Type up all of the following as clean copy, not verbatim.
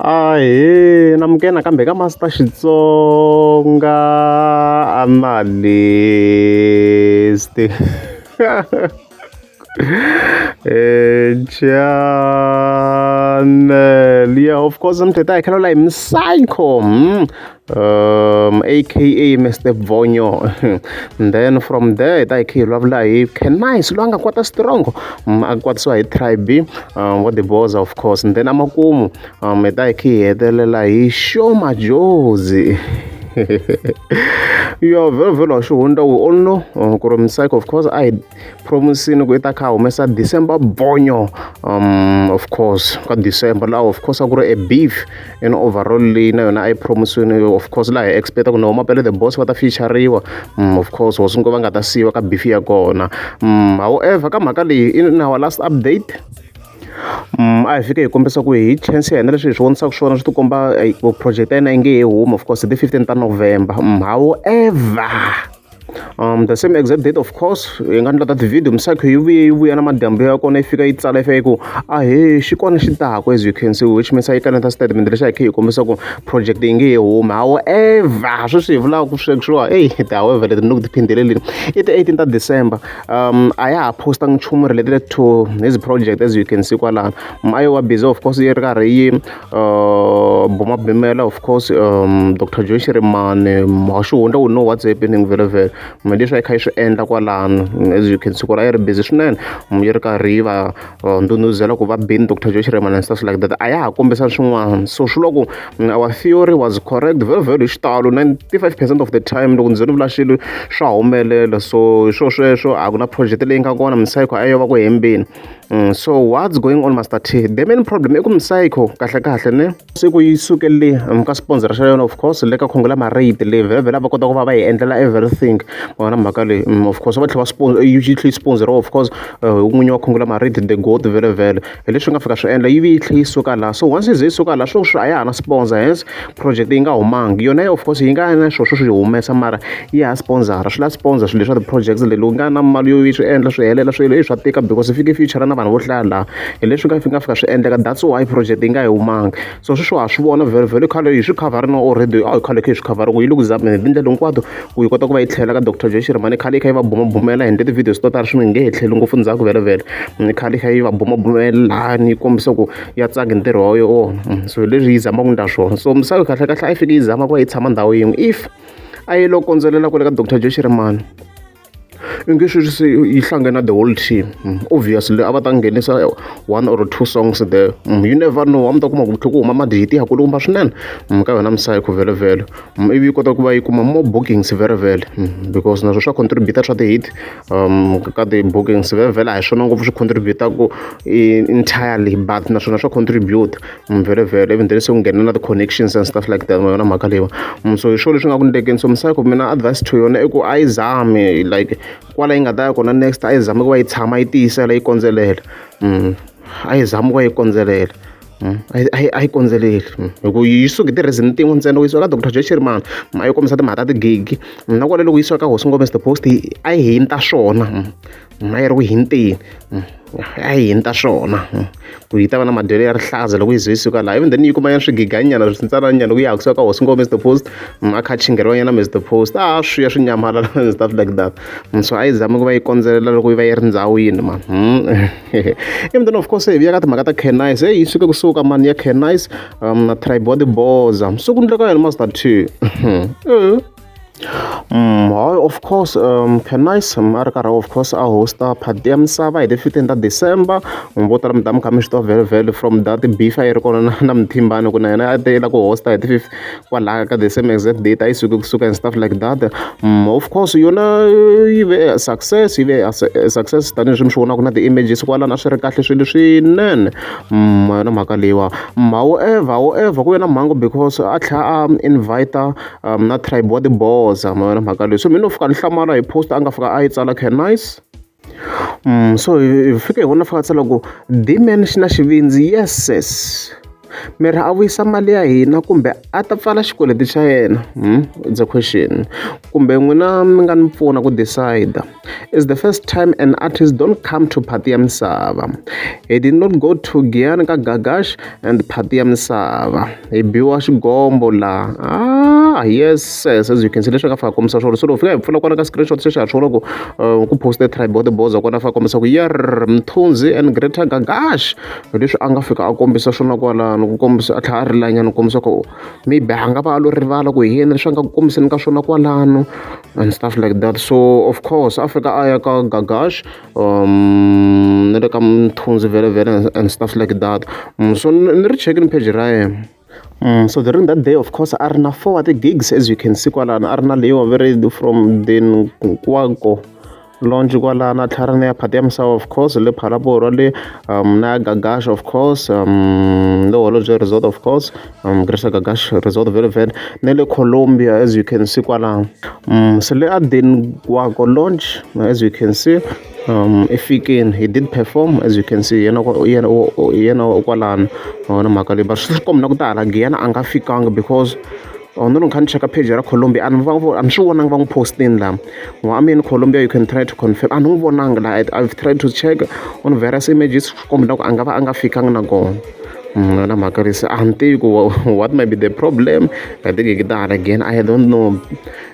Ahee namukela nakambe ka Master Xitsonga Analyst channel yeah of course mthetho hi khala hi Psycho aka Mr Vonyo and then from there hi ta hi kha hi vulavula hi Cannice loyi a nga kwata strong a kwatisiwa hi Tribe wa the Boza of course and then amakumu hi ta hi kha hi hetelela hi Sho Madjozi yo vhele vhele wa xihundla we all know ku ri Psycho of course a hi promisini ku i ta kha a humesa December Bonyo of course ka December laha of course a ku ri a beef in overall leyi na yona a yi promisiwini of course laha hi expect ku na Mapele the boss va ta feature-riwa of course hosi va nga ta siyiwa ka beef ya kona however ka mhaka leyi in our last update a hi fike hi kombisa ku hi chance ya hina leswi hi swi vonisaka swona swi tikomba ku project ya yena yi nge he humi of course hi ti 15 ta November however the same exact date of course hi nga endla ta ti-video Psycho yi vuye yi vuya na madyambu ya kona yi fika yi tsala yi fika yi ku ahee xi kona xi taku as you can see which means a yi kaneta statement lexi a hi kha hi kombisa ku project yi nge he humi however sweswi hi vulaka ku sweswiwa eyi ti-however leti ni ku ti phindelelini i ti-18 ta December a ya ha postangi nchumu related to his project as you can see kwalano a yo va busy of course yi ri karhi yi bumabumela of course Dr Joe Shirimani Haxihundla we know what's happening vhele vhele leswi a yi kha yi swi endla kwalano as you can see ku ri a yi ri busy swinene yi ri karhi yi va ndhundhuzela ku va bini Dr Joe Shirimani and stuff like that a ya ha kombisa swin'wana so swi loko our theory was correct vhele vhele hi xitalo 95% of the time loko ndzi ni vula xilo swa humelela so hi swo sweswo a ku na project leyi nga kona Psycho a yo va ku hembeni so what's going on Master T the main problem i ku Psycho kahle kahle ne se ku yi sukele ka sponsor xa yona of course le ka conglomerate leyi vhele vhele va kota ku va va hi endlela everything vona mhaka leyi of course va tlhela va sponsor yi tlhela yi sponsor of course hi n'winyi wa conglomerate the goat vhele vhele hi leswi nga fika swi endla yi vi yi tlhela yi suka laha so once yi ze yi suka laha swo swi a ya ha na sponsor hence project yi nga humangi yona of course yi nga na swilo swo swi humesa mara yi ha sponsor swi la sponsor swilo leswa ti-projects leyi loko nga na mali yo yi swi endla swi helela swilo i swa tika because yi fike future na vanhu vo hlaya laha hi leswi nga nga fika swi endleka that's why project yi nga yi humangi so sweswi wa ha swi vona vhele vhele khale hi swi khavharini already a hi khale kha hi swi khavhara ku yi le ku zameni hi tindlela hinkwato ku yi kota ku va yi tlhela ka Dr Joe Shirimani khale yi kha yi va bumabumela hi endle ti-videos to tala swi nge he tlheli ngopfu ndzhaku vhele vhele khale yi kha yi va bumabumela lahani yi kombisa ku ya tsaka ntirho wa yona so hi leswi yi zamaka ku endla swona so misava kahle kahle a yi fiki yi zama ku va yi tshama ndhawu yin'we if a yi lo kondzelela kwale ka Dr Joe Shirimani i nge sweswi se yi hlangana the whole team obviously a va ta nghenisa one or two songs there you never know a mi ta kuma ku tlhe ku huma madihiti ya kulukumba swinene ka yona Psycho vhele vhele ivi yi kota ku va yi kuma more bookings vhele vhele because naswo swa contribute swa ti-hit ka ti-bookings vhele vhele a hi swona ngopfu swi contribute-aku entirely but naswona swa contribute vhele vhele even then se ku nghena na ti-connections and stuff like that ma yona mhaka leyiwa so hi swona leswi nga ku ndlekeni so Psycho mina advice to yona i ku a yi zami like kwala yi nga ta ya kona next a yi zami ku va yi tshama yi tiyisela yi kondzelela a yi zami ku va yi kondzelela a yi kondzeleli hi ku yi suke ti-reason tin'we ntsena ku yisiwa ka Dr Joe Shirimani a yi kombisa timhaka ta tigigi na kwale loko yisiwa ka Hosi Ngome the Post a yi hinta swona a yi ri ku hinteni a yi hinta swona ku yi ta va na madyelo ya rihlaza loko yi ze yi suka laha even then yi kuma ya swigiganyana swintsananyana loko ya ha kusuka ka Hosi Ngome the Post a kha a chingeriwa nyana Mr Post a swi ya swi nyamalala and stuff like that so a yi zami ku va yi kondzelela loko yi va yi ri ndhawini man even then of course hi vuya ka timhaka ta Cannice hey yi suke kusuka mani ya Cannice na Tribe wa Tiboza so ku ndleka yena Master T hayi of course Cannice a ri karhi of course a hosta party ya misava hi ti 15 ta December vo tala mi ta mi kha mi swi tiva vhele vhele from that beef a yi ri kona na na Mthimbani ku na yena a te la ku hosta hi ti kwalaya ka the same exact date a yi suke kusuka and stuff like that of course yona yi ve success yi ve success tanihileswi mi swi vonaka na ti-images kwalano a swi ri kahle swilo swinene yona mhaka leyiwa however however ku ve na mhangu because a tlhela a invite na Tribe wa Tiboza ma yona mhaka leyi so mina no fika ni hlamala hi post a nga fika a yi tsala Cannice so hi fike hi vona fika a tsala ku D-man xi na xivindzi yes sis Mi ri a vuyisa mali ya hina kumbe a ta pfala xikweleti xa yena? It's a question. Kumbe n'wina mi nga ni pfuna ku decide. It's the first time an artist don't come to Phati ya Misava. He did not go to Giyani ka Gagash and Phati ya Misava. Hi biwa xigombo laha. Ah, yes, yes, as you can see leswi nga fika kombisa swona. So loko fika hi pfula kwala ka screenshot se xa ha swi vona ku ku poste Tribe wa Boza kona fika kombisa ku yer Mthunzi and Greater Gagash. Leswi a nga fika a kombisa swona kwalano ku kombisa a tlhela a rilanyana ku kombisa ku maybe a nga va a lo rivala ku hi yena leswi a nga ku kombiseni ka swona kwalano and stuff like that. So of course a fika a ya ka Gagash na le ka Mthunzi vhele vhele and stuff like that. So ni ri chekini page ra yena. So during that day of course a ri na 4 wa ti-gigs as you can see kwalano a ri na leyiwa ve ri from the Nkwako launch kwalano a tlhela a ri na ya Phati ya Misava of course le Phalaborwa le na ya Gagash of course le Holobye Resort of course Greater Gagash Resort vhele vhele na le Colombia as you can see kwalano. So le a Nkwako launch as you can see i fikini he did perform as you can see yena yena yena kwalano wona mhaka leyi but swi komba na ku ta hala Giyani a nga fikanga because no ni kha ni cheka page ra Colombia a ni a ni swi vonanga va n'wi postini laha. I mean Colombia you can try to confirm a ni n'wi vonanga laha. I've tried to check on various images swi komba na ku a nga va a nga fikanga na kona. Na mhaka leyi se a ni tivi ku what might be the problem ka tigigi ta hala Giyani I don't know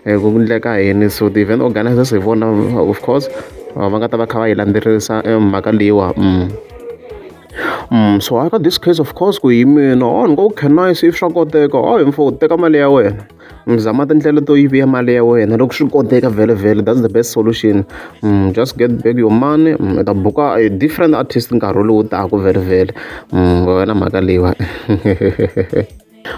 ku endleka yini. So the event organizers hi vona of course va nga ta va kha va yi landzelerisa mhaka leyiwa. So aka this case of course ku hi mina ni ngo can I if swa koteka hayi mfo teka mali ya wena mi zama tindlela to yi vuya mali ya wena loko swi koteka vhele vhele that's the best solution. Just get back your money u ta buka a different artist nkarhi lowu taka vhele vhele wena mhaka leyiwa.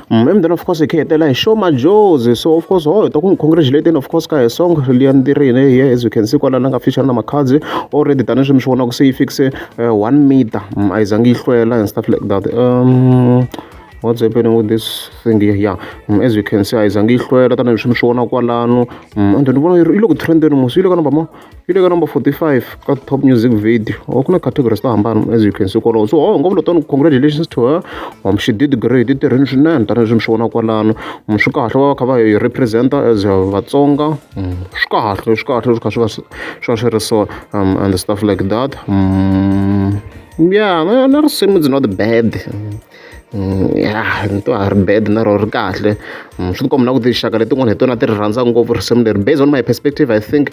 And then of course hi kha hi hetelela hi Sho Madjozi. So of course hi ta ku n'wi congratulate of course ka hi song liya ntirhini here as you can see kwalano nga feature na Makhadzi already tanihileswi mi swi vonaka se yi fikise 1 meter a yi zangi yi hlwela and stuff like that. What's happening with this thing here? Yeah, as you can see a yi zangi yi hlwela tanihileswi mi swi vonaka kwalano. And then ni vona yi le ku trendeni musi yi le ka number ma yi le ka number 45 ka top music video. Ku na categories to hambana as you can see kwalaho. So ngopfu lotani congratulations to her. She did great i tirhini swinene tanihileswi mi swi vonaka kwalano. Swi kahle va va kha va hi represent-a as Vatsonga. Swi kahle swi kahle swi kha swi va swi va swi ri so and stuff like that. Yeah, na risimu it's not bad. Yeah, ni twa ri bad na rona ri kahle. Swi ti komba na ku tinxaka letin'wana hi tona ti ri rhandza ngopfu risimu leri. Based on my perspective I think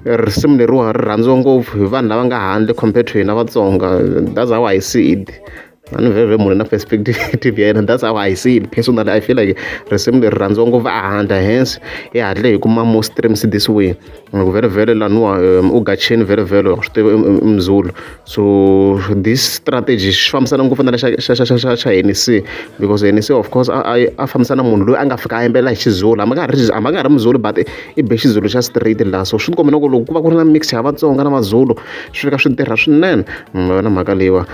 risimu leriwa ri rhandziwa ngopfu hi vanhu lava nga handle compared to hina Vatsonga. That's how I see it. A ni vhevhe munhu na perspective ya yena that's how I see it personally. I feel like risimu leri rhandziwa ngopfu ehandle hence hi hatle hi kuma more streams this way. Loko vhele vhele laniwa u gacheni vhele vhele wa swi tiva i Mzulu. So this strategy xi fambisana ngopfu na xa xa xa xa xa Hennessy because Hennessy of course a a fambisana munhu loyi a nga fika a yimbelela hi Xizulu hambi a nga ri hambi a nga ri Mzulu but i be Xizulu xa straight laha. So swi ti komba na ku loko ku va ku ri na mix ya Vatsonga na Mazulu swi fika swi tirha swinene yona mhaka leyiwa.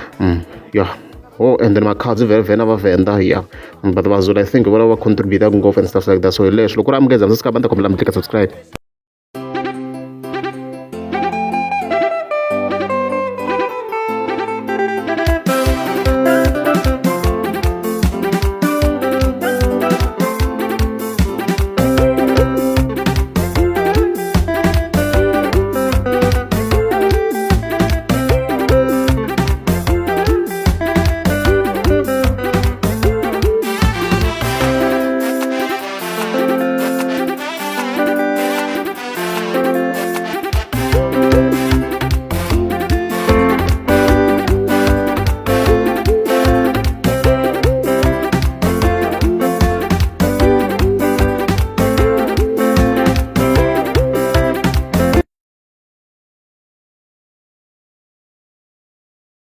Yeah. Oh, and then Makhadzi vhele vhele na Vavhenda yeah. But Vazulu I think vona va contribute ngopfu and stuff like that. So hi leswo loko ku ri amukeza mi ta kombela mi tlika subscribe.